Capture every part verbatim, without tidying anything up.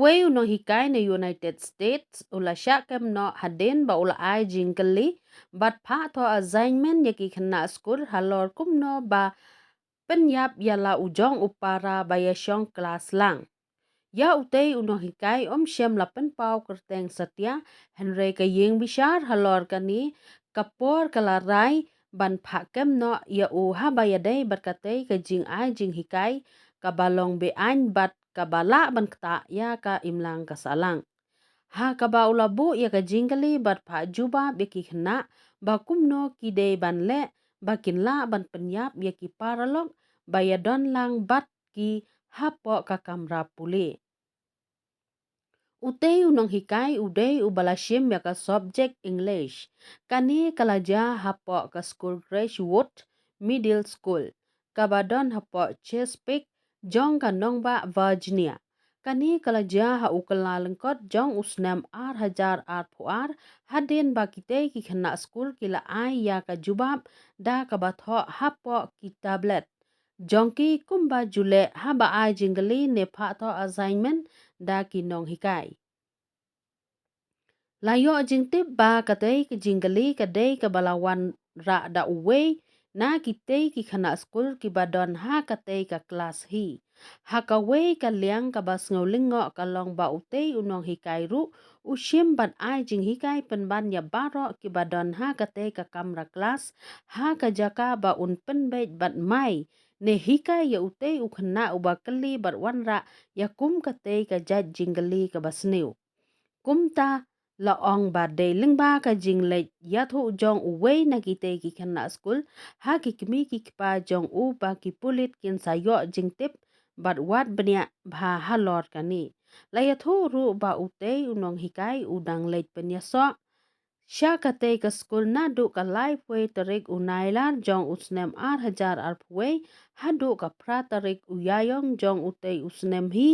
Uwei u nonghikai na United States u la shah kem noh hadien ba u la ai jingkylli bad phah thoh assignment ïa ki khynnah skul halor kumno ba pynïap ïa la u jong u para ba ïa shong klas lang. Ïa utei u nonghikai um shym la pynpaw kyrteng satia, hynrei ka ïing bishar halor kane ka por ka la rai ban phah kem noh ïa u haba ïadei bad katei ka jingai jinghikai kaba long be-aiñ bad kaba lah ban ktah ïa ka imlang ka sahlang. Ha kaba u la buh ïa ka jingkylli bad phah jubab ïa ki khynnah ba kumno ki dei ban leh ba kin lah ban pynïap ïa ki paralok ba ïadon lang bad ki hapoh ka kamra pule. Utei u nonghikai u dei uba la shim ïa ka subject English. Kane ka la jia hapoh ka skul Gracewood Middle School kaba don hapoh Chesapeake jong ka nongbah Virginia. Kane ka la jia ha u Kyllalyngkot jong u snem ar hajar arphew ar, hadien ba kitei ki khynnah skul ki la ai ïa ka jubab da kaba thoh hapoh ki tablet jong ki kumba ju leh haba ai jingkylli ne phah thoh assignment da ki nonghikai. La ïoh jingtip ba katei ka jingkylli ka dei kaba la wanrah da uwei na kitei ki khynnah skul kiba don ha katei ka klas hi. Ha kawei ka liang kaba sngewlyngngoh ka long ba utei u nonghikai ruh u shim ban ai jinghikai pynban ïa baroh kiba don ha katei ka kamra klas ha ka jaka ba un pynbeit bad mai ne hikai ïa utei u khynnah uba kylli bad wanrah ïa kum katei ka jait jingkylli kaba sniew. Kumta la ong ba dei lyngba ka jingleit ïathuh jong uwei na kitei ki khynnah skul ha ki kmie ki kpa jong u ba ki pulit kin sa ïoh jingtip bad wad bniah bha halor kane. La ïathuh ruh ba utei u nonghikai u dang leit pynïasoh sha katei ka skul naduh ka laiphew tarik u Nailar jong u snem ar hajar arphew wei haduh ka phra tarik u Ïaïong jong utei u snem hi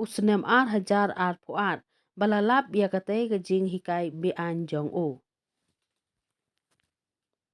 u snem ar hajar arphew ar ba la lap ïa katei ka jinghikai be-aiñ jong u.